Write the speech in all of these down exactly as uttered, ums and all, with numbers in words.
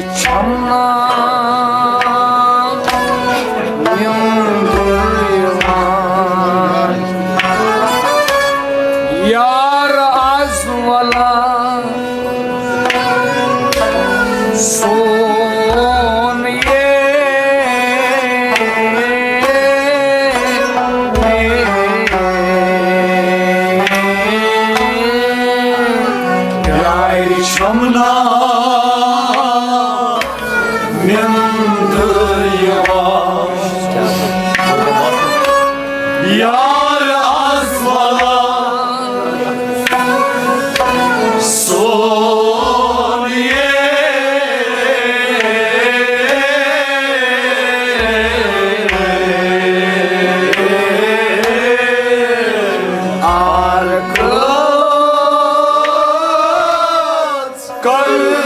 چھمنا نیندر یوان۔ یار از ولا سون یہ یار چھمنا نیندر یوان۔ یار از ولا سون یہ آر کر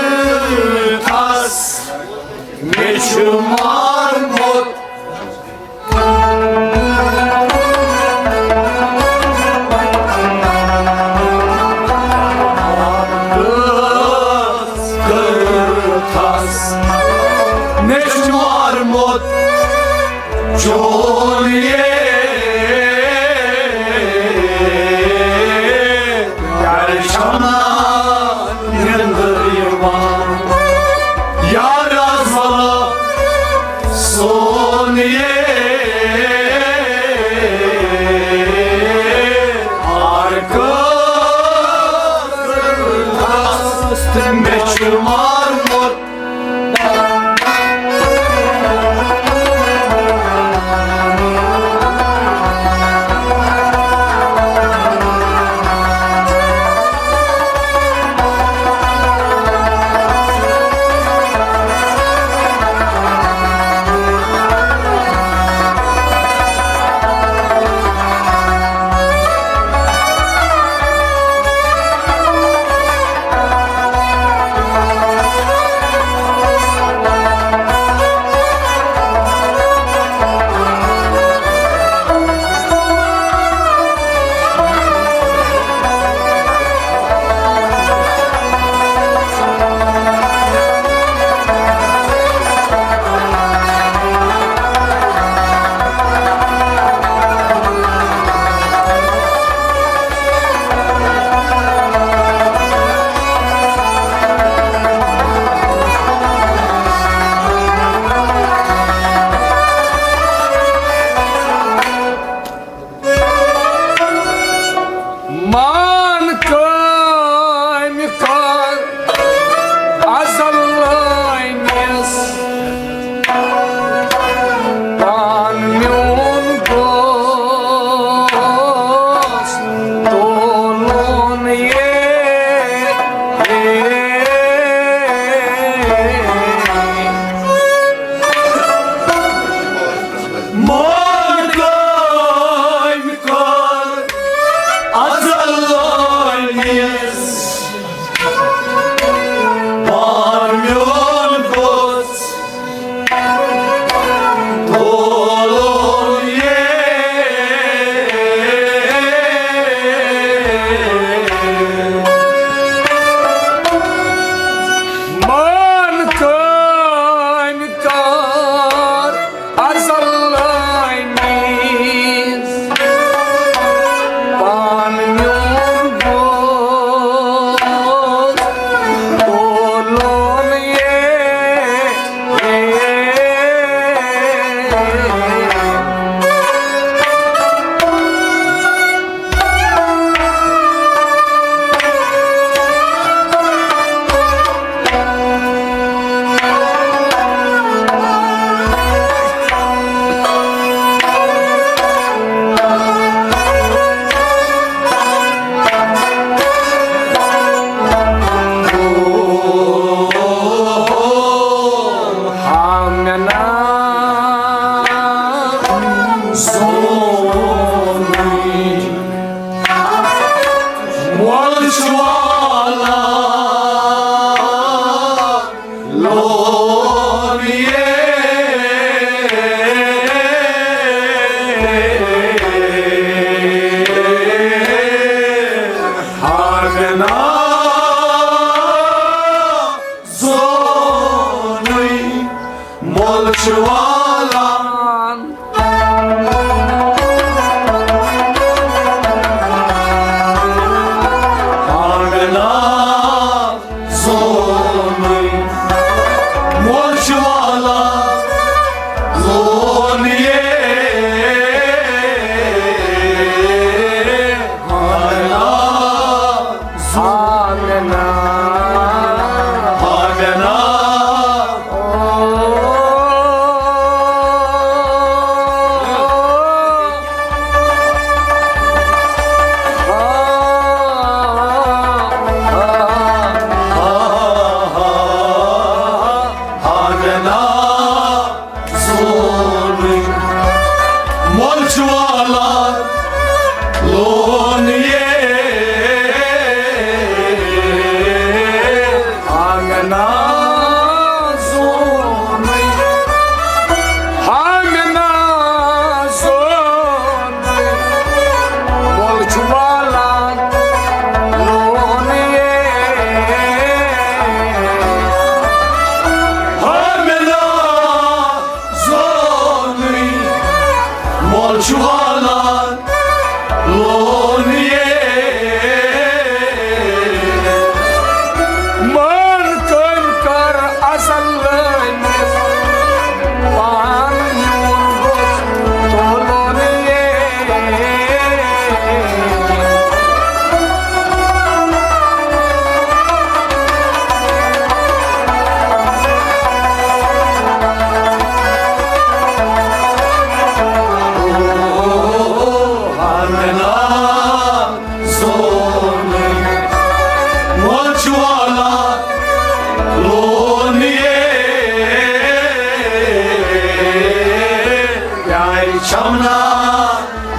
شمنا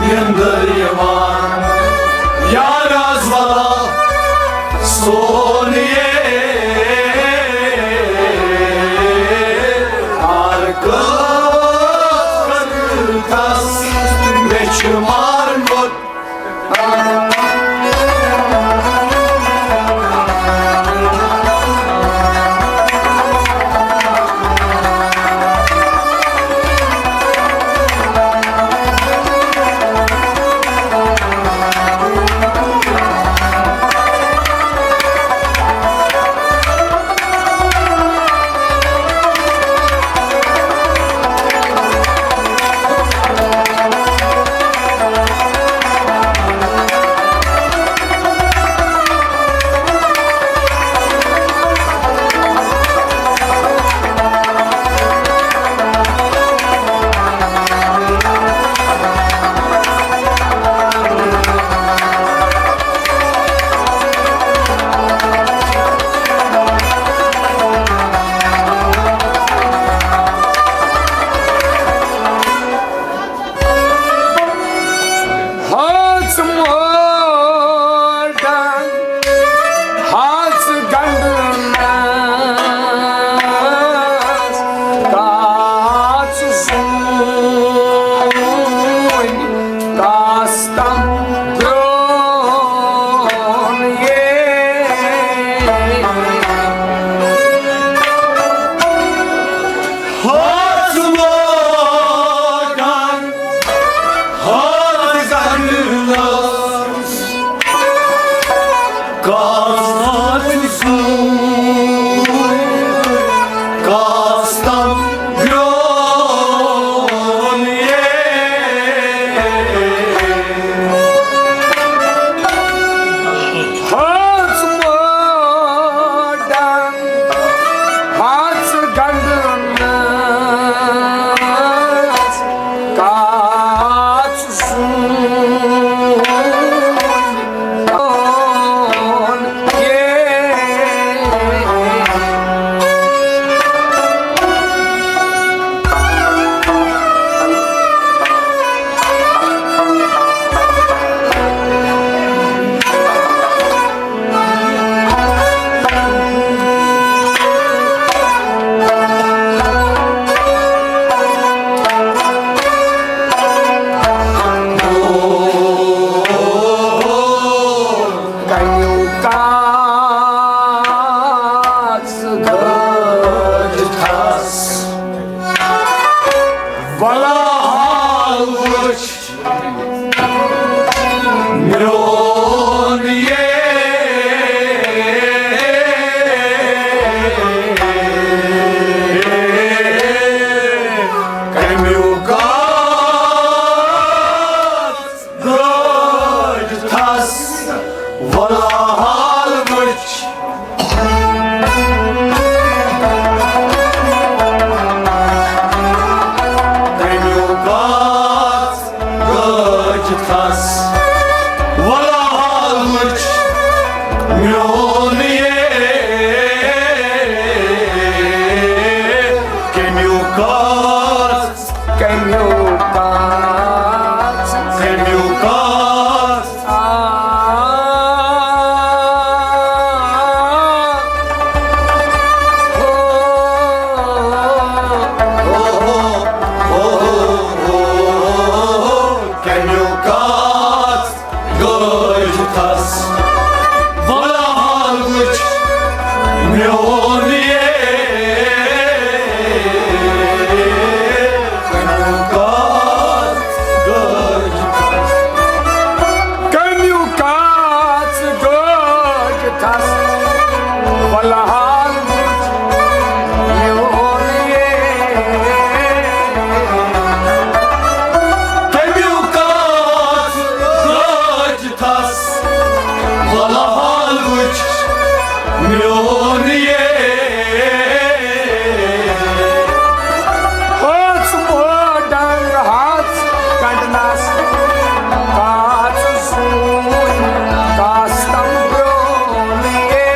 نیندر یوان، یار از ولا سون یہ ہر کس مےٚ چھُ مارمُت۔ ہاژ مٲدان، ہاژ گنڈنس، کاژ زوٗنۍ، کاستم درٛون یے۔ ہاژ مٲدان، ہاژ گنڈنس، کاژ زوٗنۍ، کاستم درٛون یے۔ ہاژ مٲدان، ہاژ گنڈنس، کاژ زوٗنۍ، درٛون یے۔ کَنیُو کاژ گٔج تھَس، وَلا حال وٕچھ میون یے۔ کَمیُک گٔج تھَس، وَلا حال وٕچھ۔ کَمیُک گٔج تھَس، وَلا حال وٕچھ میون یے۔ کَمیُک کَمیُک کَمیُک آ، او، او، او، کَمیُک گٔج تھَس، وَلا حال وٕچھ میون یے۔ کَمیُک گٔج تھَس، کَمیُک گٔج تھَس، وَلا حال وٕچھ میون یے۔ کَمیُک گٔج تھَس، وَلا حال وٕچھ میون یے۔ ہاژ مٲدان، ہاژ گنڈنس، کاژ زوٗنۍ، کاستم درٛون یے۔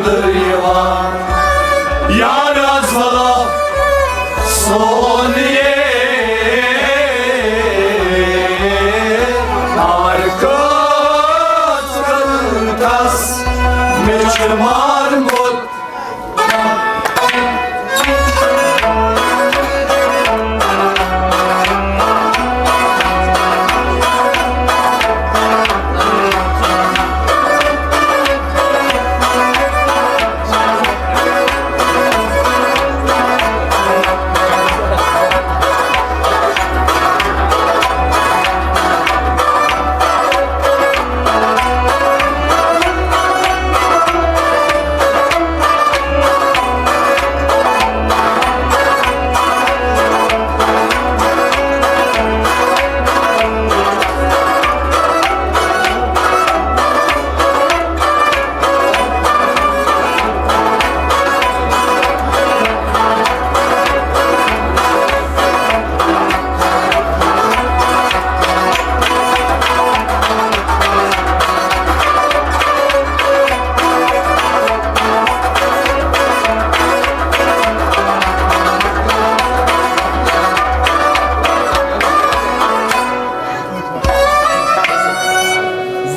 یِوان۔ یار از ولا سون یہ نار کس مےٚ چھُ مارمُت۔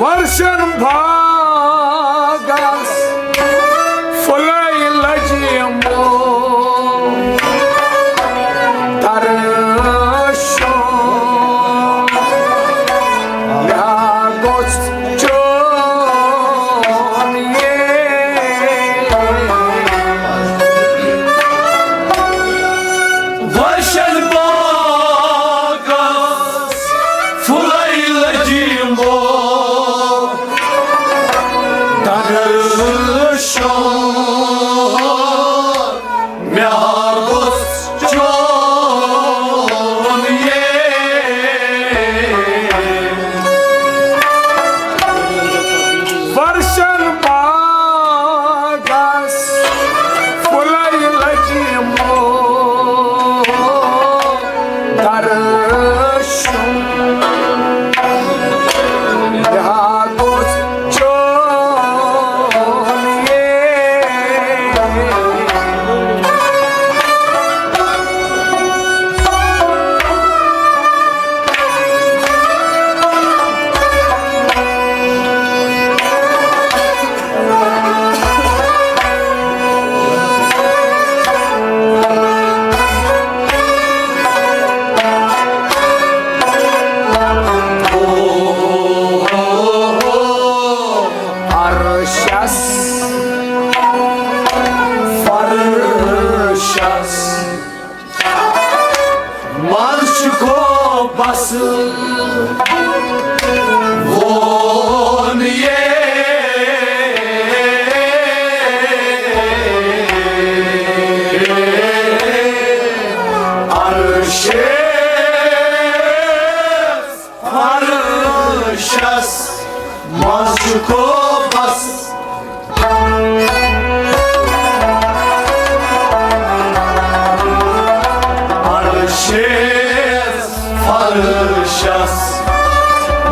ورشن باغس پھُلے لجہِ یِمو درشن مےٚ گوٚژھ چون یہِ۔ ورشن باغس پھُلے لجہِ یِمو درشن مےٚ گوٚژھ چون یہِ۔ ورشن باغس پھُلے لجہِ یِمو درشن مےٚ گوٚژھ چون یہِ۔ عرشس، فرشس منٛز چھُ قوبس وون یہِ۔ عرشس، فرشس منٛز چھُ قوبس عرشس، فرشس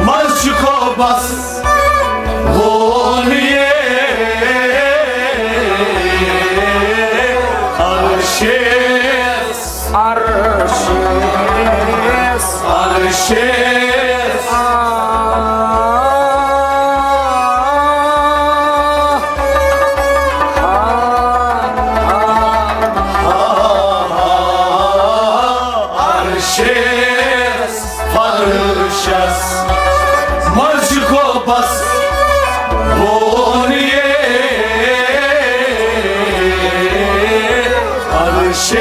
منٛز چھُ قوبس وون یہِ۔ عرشس، عرشس، عرشس۔ عرشس، فرشس منٛز چھُ قوبس وون یہِ۔ عرشس،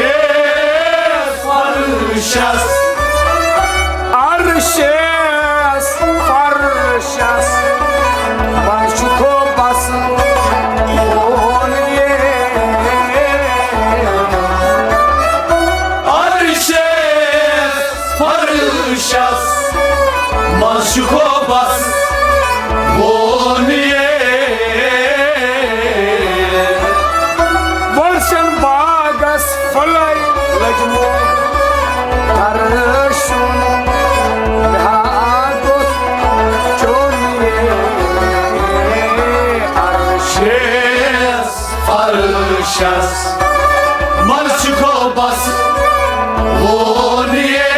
فرشس، عرشس، فرشس منٛز چھُ قوبس وون یہِ۔ عرشس، فرشس منٛز چھُ قوبس وون یہِ۔ ورشن باغس پھُلے لجمو درشن مےٚ گوٚژھ چون یہِ۔ عرشس، شس منٛز چھُ گوٚو بس وون یے،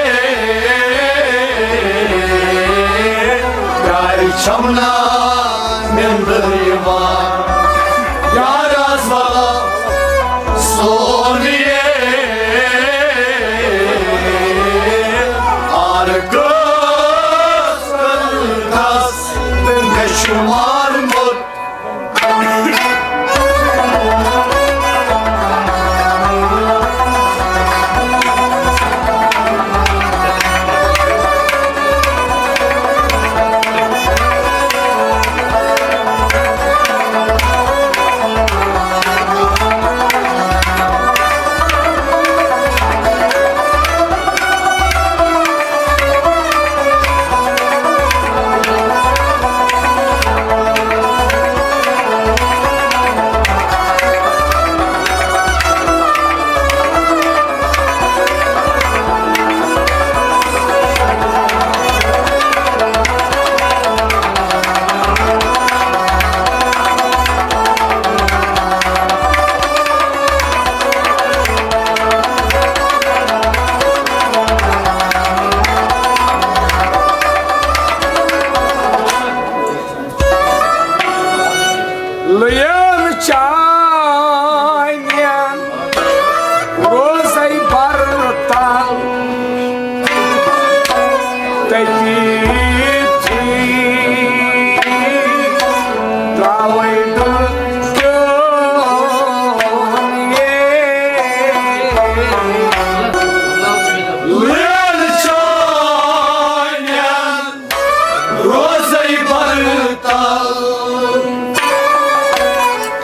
گرِ چھَم نا نِندٕر یِوان۔ یار از والا سون یے، آر کس کس مےٚ چھُ مارمُت۔ لُیَن چانٮ۪ن روزَے برتل تٔتی تھی۔ تراوے دل کیون یہ۔ لُیَن چانٮ۪ن روزَے برتل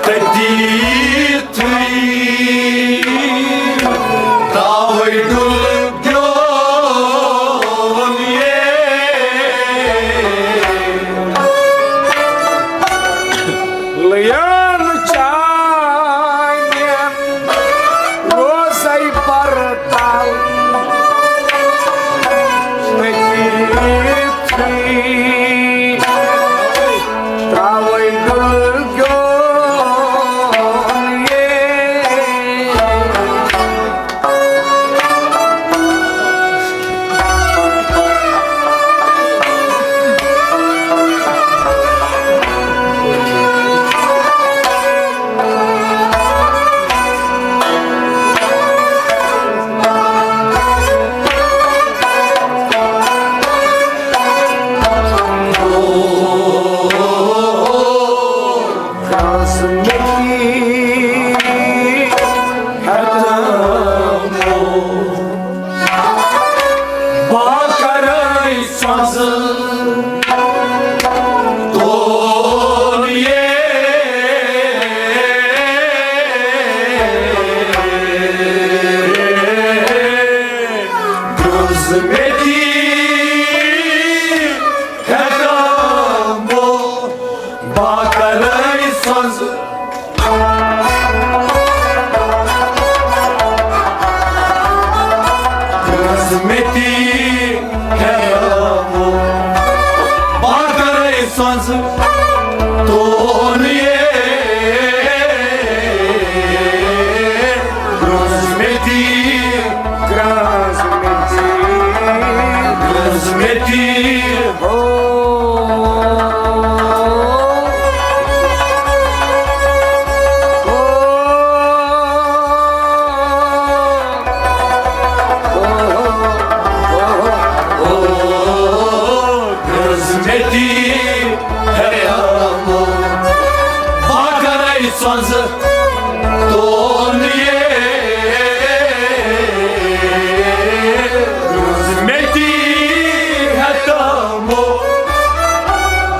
تٔتی تھی۔ تراوے دل کیون یہ۔ لُیَن چانٮ۪ن روزَے برتل تٔتی تھی۔ تراوے دل کیون یہ۔ خدمتی ہٮ۪تمو بہٕ کرے سۄنٛزٕ تون یے۔ گرٛنٛز مےٚ دی ہٮ۪تمو بہٕ کرے سۄنٛزٕ۔ گرٛنٛز مےٚ دی ہٮ۪تمو بہٕ کرے سۄنٛزٕ تون یے۔ گرٛنٛز مےٚ دی، گرٛنٛز مےٚ دی، گرٛنٛز مےٚ دی۔ ہو۔ ہو۔ ہو۔ گرٛنٛز مےٚ دی ہٮ۪تمو بہٕ کرے سۄنٛزٕ تون یے۔ گرٛنٛز مےٚ دی ہٮ۪تمو،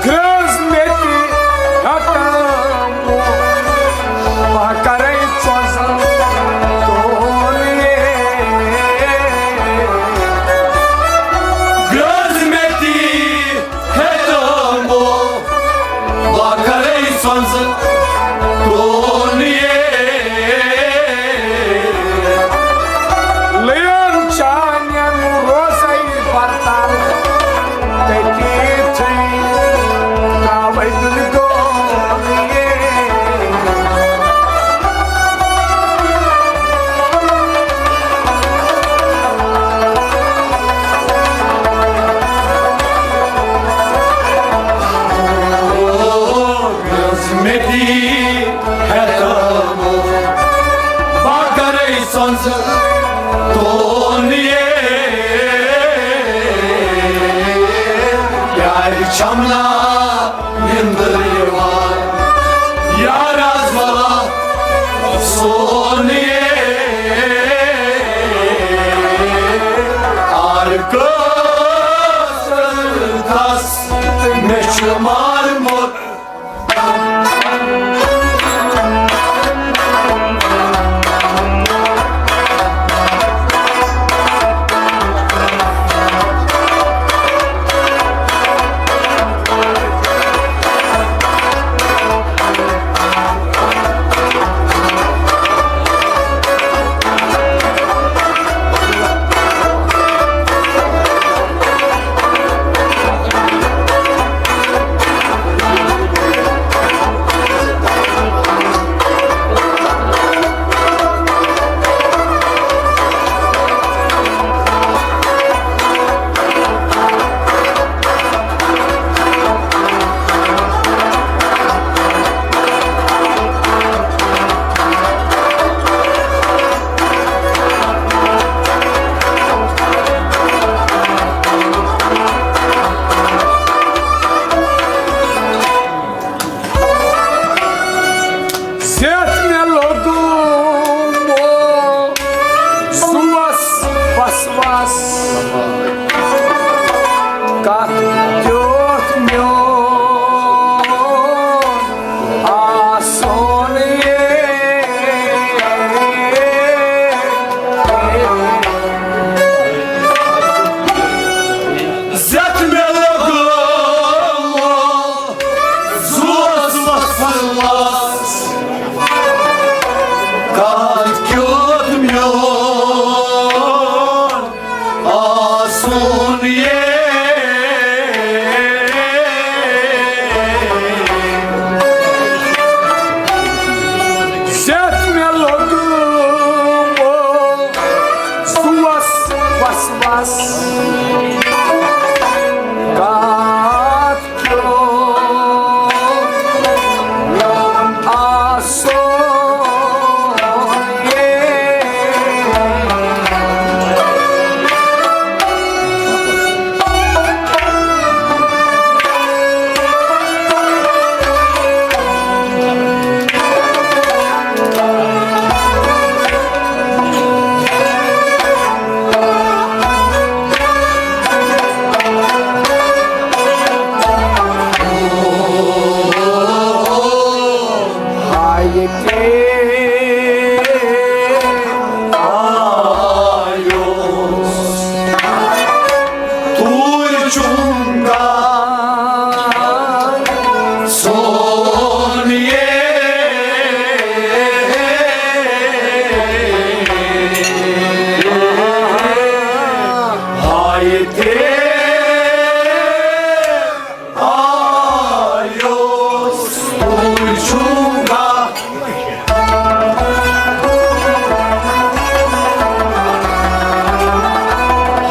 گرٛنٛز مےٚ دی ہٮ۪تمو بہٕ کرے سۄنٛزٕ تون یے۔ گرٛنٛز مےٚ دی ہٮ۪تمو بہٕ کرے سۄنٛزٕ تون یے۔ ہیتم بگرے سنز تون یہ یار چمنا نندر یوان یار از والا سون یہ آر کس مےٚ چھُ مارمُت۔ زیتھ مےٚ لوٚگُم سُوَس وسواس، کَتھ کیُتھ میون آسُن یے۔ زیتھ مےٚ لوٚگُم زُوَس وسواس، کَتھ کیُتھ میون آسُن یے۔ زیتھ مےٚ لوٚگُم سُوَس وسواس، کَتھ ہاے تے آیوس توٗرۍ چُنگار سون یے۔ ہاے تے آیوس توٗرۍ چُنگار۔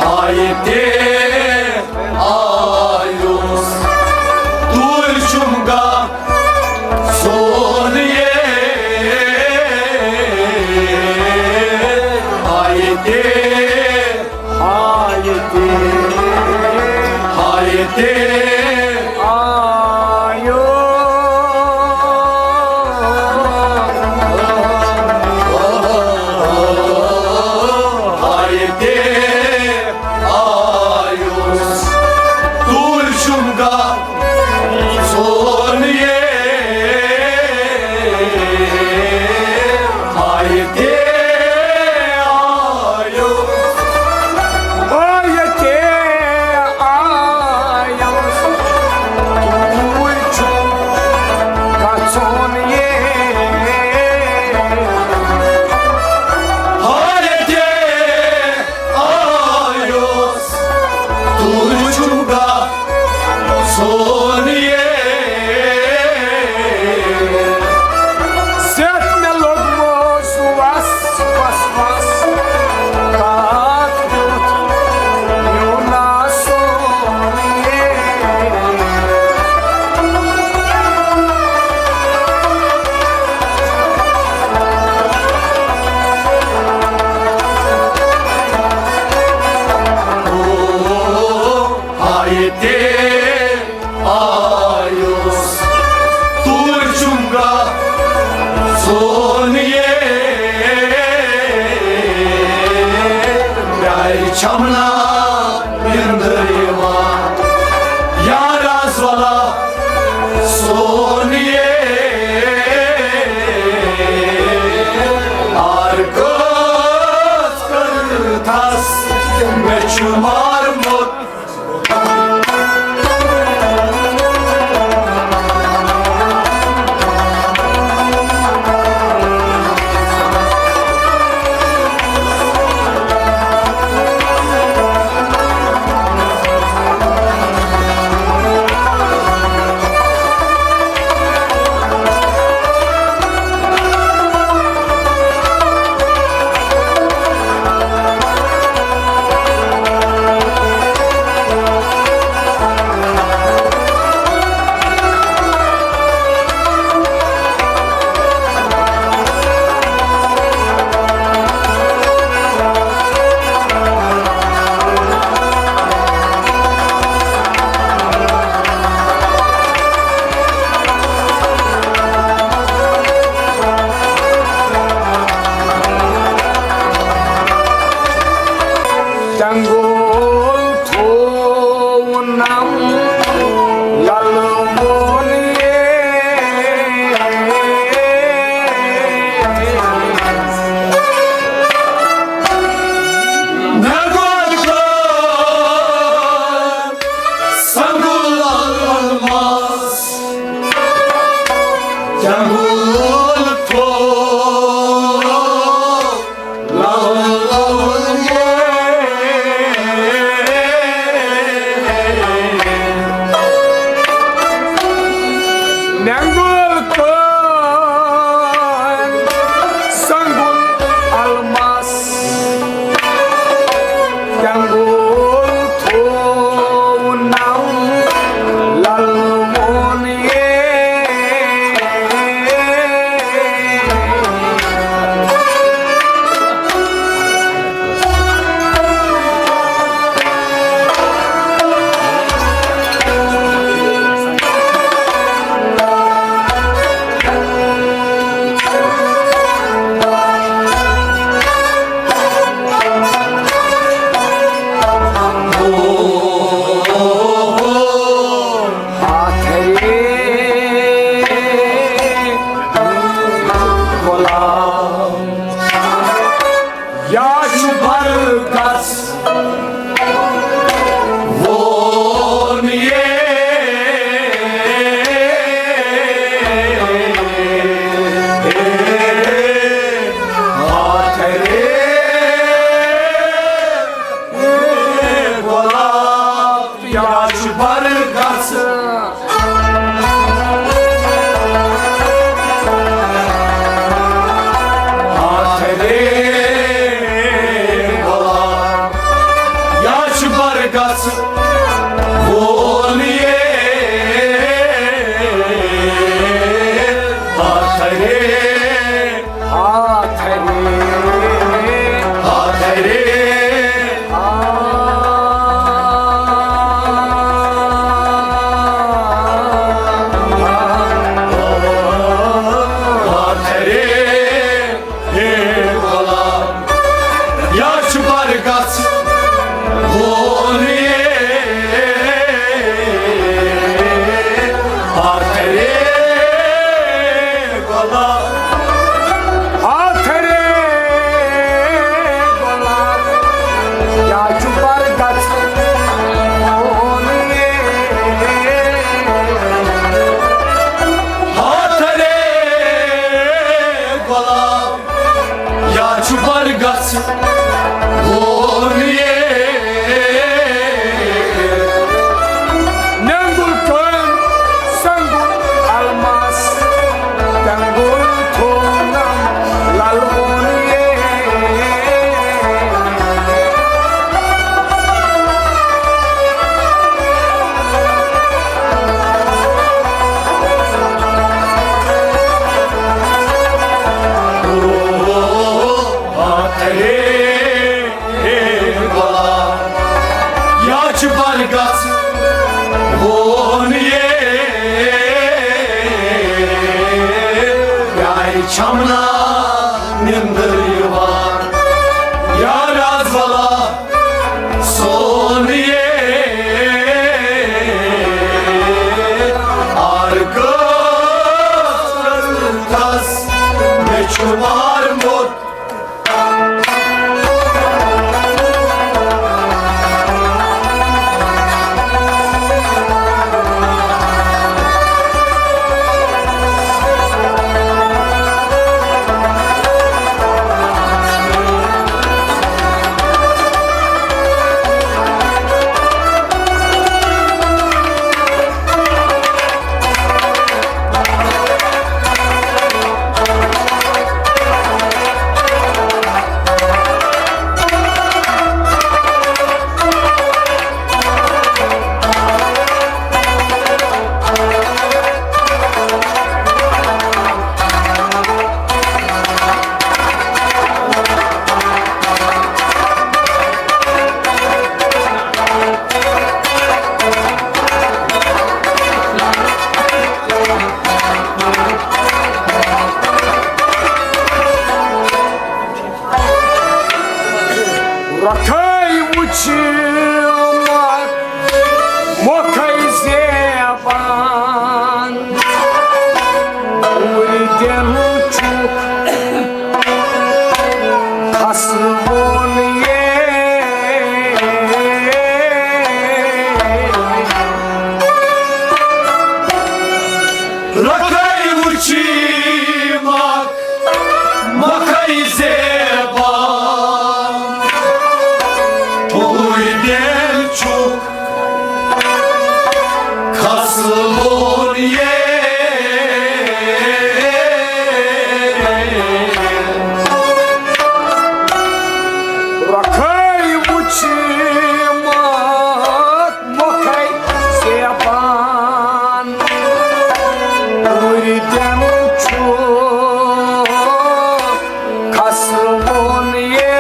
ہاے تے آیوس توٗرۍ چُنگار سون یے۔ ہاے تے ہاے تے، ہاے تے آیو۔ ہاے تے آیوس توٗرۍ چُنگار سون یے۔ ہاے تے آیو۔ ہاے تے آیو۔ امنا نندر یوان، یا راز والا سون یہ آر کس کر تھس، مےٚ چھُ مارمُت۔ جنگول تھوونم للمون یہ۔ نگوت سنگول الماس، جنگول تھو نینگل کان سنگل الماس، تینگل تھو نم لل مون یہ۔ یا چھُ برکس وون یہ۔ ہاتھ رے گۄلاب، یا چھُ برکس ہاتھ رے گۄلاب، یا چھُ برکس وول یہ۔ ہاتھ رے، ہاتھ رے، ہاتھ رے۔ یا چھُ برکس وول یہ۔ ہاتھ رے گۄلاب، ہاتھ رے گۄلاب، یا چھُ برکس وول یہ۔ ہاتھ رے گۄلاب، یا چھُ برکس وول یہ۔ نینگل کان سنگل الماس، تینگل تھو نم لل مون یہ۔ ہاتھ رے گۄلاب، یا چھُ برکس وون یہ۔ یارِ چھمنا نندر یوان، یا راز والا شمار موٚت۔ رۄخے وٕچھِ مۄکھ، مۄکھے زیبان، اوٗرۍ دِن چھُکھ کھسوُن یے۔ رۄخے وٕچھِ مۄکھ، مۄکھے زیبان، اوٗرۍ دِن چھُکھ کھسوُن یے۔ رۄخے وٕچھِ مۄکھ، مۄکھے زیبان، اوٗرۍ دِن چھُ کھسوُن یے۔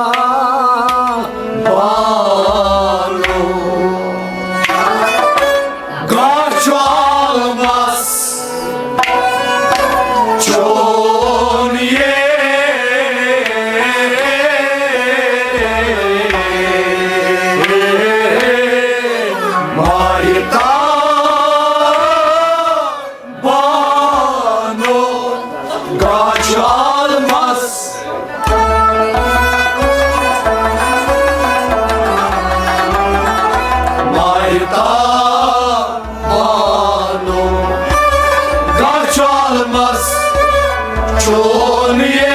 ماہتاب بانو، گاہ چھُ عالمس چون یے۔ ماہتاب بانو، گاہ چھُ عالمس۔ ماہتاب بانو، گاہ چھُ عالمس چون یے۔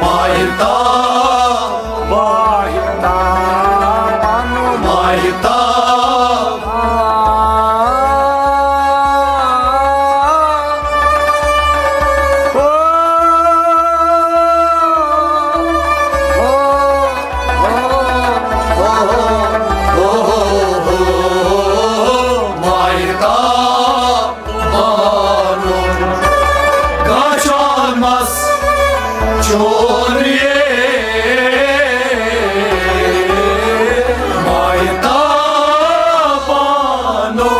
ماہتاب، ماہتاب بانو، ماہتاب۔ ماہتاب بانو، گاہ چھُ عالمس چون یے۔ ماہتاب بانو،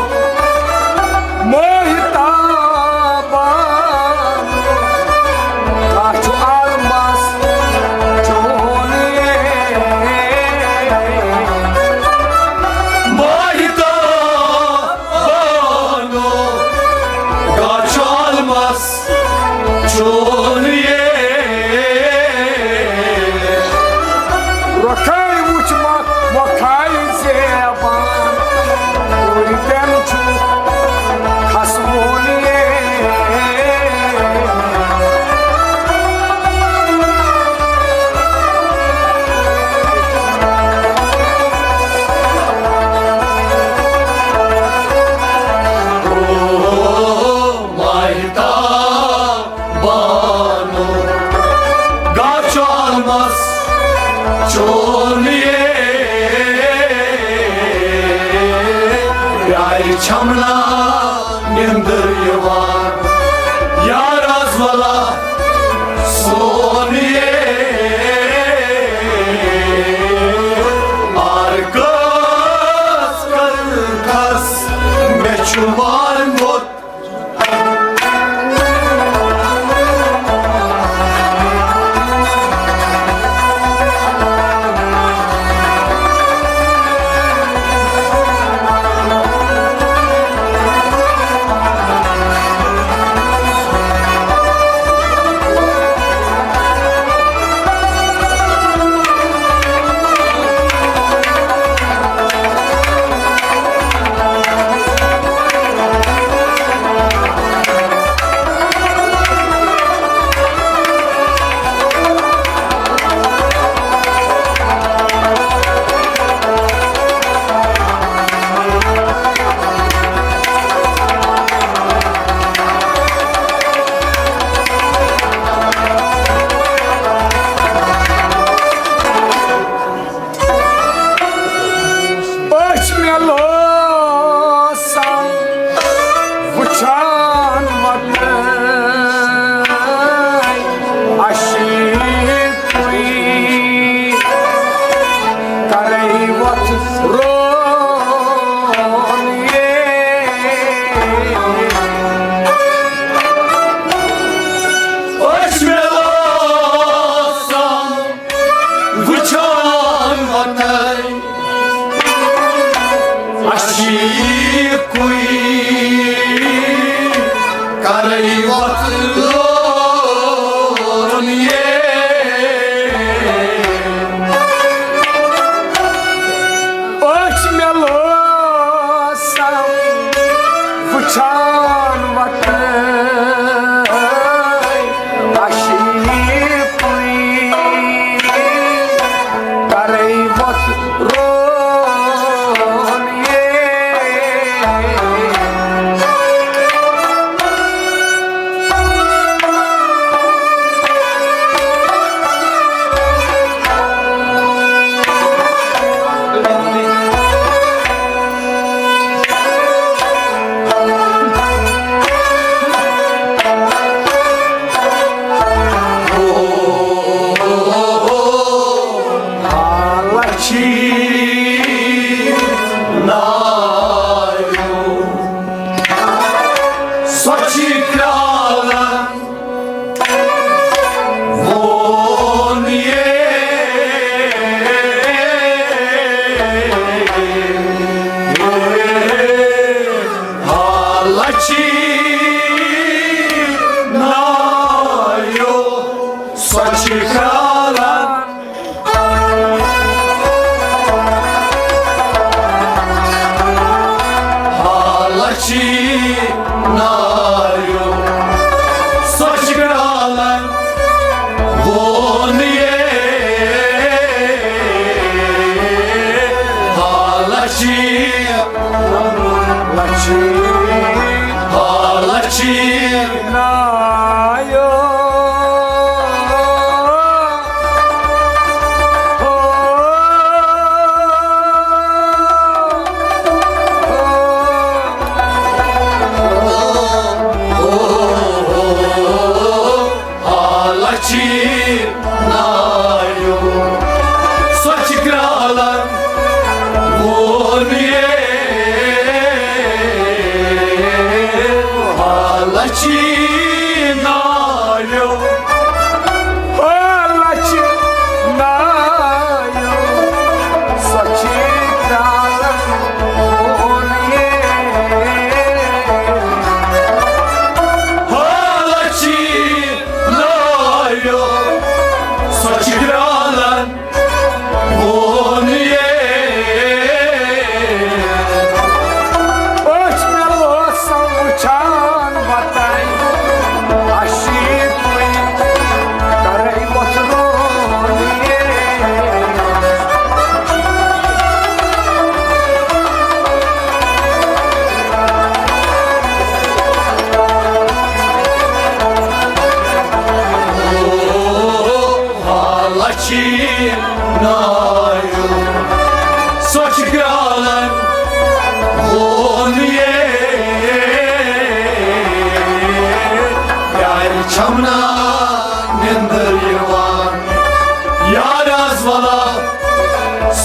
ماہتاب بانو، گاہ چھُ عالمس چون یے۔ ماہتاب بانو، گاہ چھُ عالمس چون یے۔ رۄخے وٕچھِ مۄکھ، مۄکھے زیبان، اوٗرۍ دِن چھُ کھسوُن یے۔ ماہتاب بانو، گاہ چھُ عالمس چون یے۔ پیارِ چھمنا نیندر یِوان۔ ولا سونیے آر کس کرکھس مےٚ چھُ مارمُت۔ أچھ مےٚ لوسان وٕچھان وَتَے، اَشیٖکُے کَرَے وَتھ رون یے۔ أچھ مےٚ لوسان وٕچھان وَتَے، اَشیٖکُے کَرَے وَتھ لون یے۔ أچھ مےٚ لوسان وٕچھان وَتَے، اَشیٖکُے کَرَے وَتھ رون یے۔ سۄ چھِ کرٛالَن وون یے۔ حالہ چھِ نایو، سۄ چھِ کرٛالَن حالہ چھِ نایو، سۄ چھِ کرٛالَن وون یے۔ حالہ چھِ، حالہ چھِ، حالہ چھِ نایو۔ حالہ چھِ نایو، سۄ چھِ کرٛالَن وون یے۔ حالہ چھِ نایو، حالہ چھِ نایو، سۄ چھِ کرٛالَن وون یے۔ حالہ چھِ نایو، سۄ چھِ کرٛالَن وون یے۔ أچھ مےٚ لوسان وٕچھان وَتَے،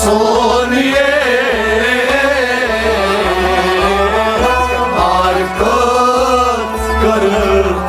سون یار کٔژ کٔرٕن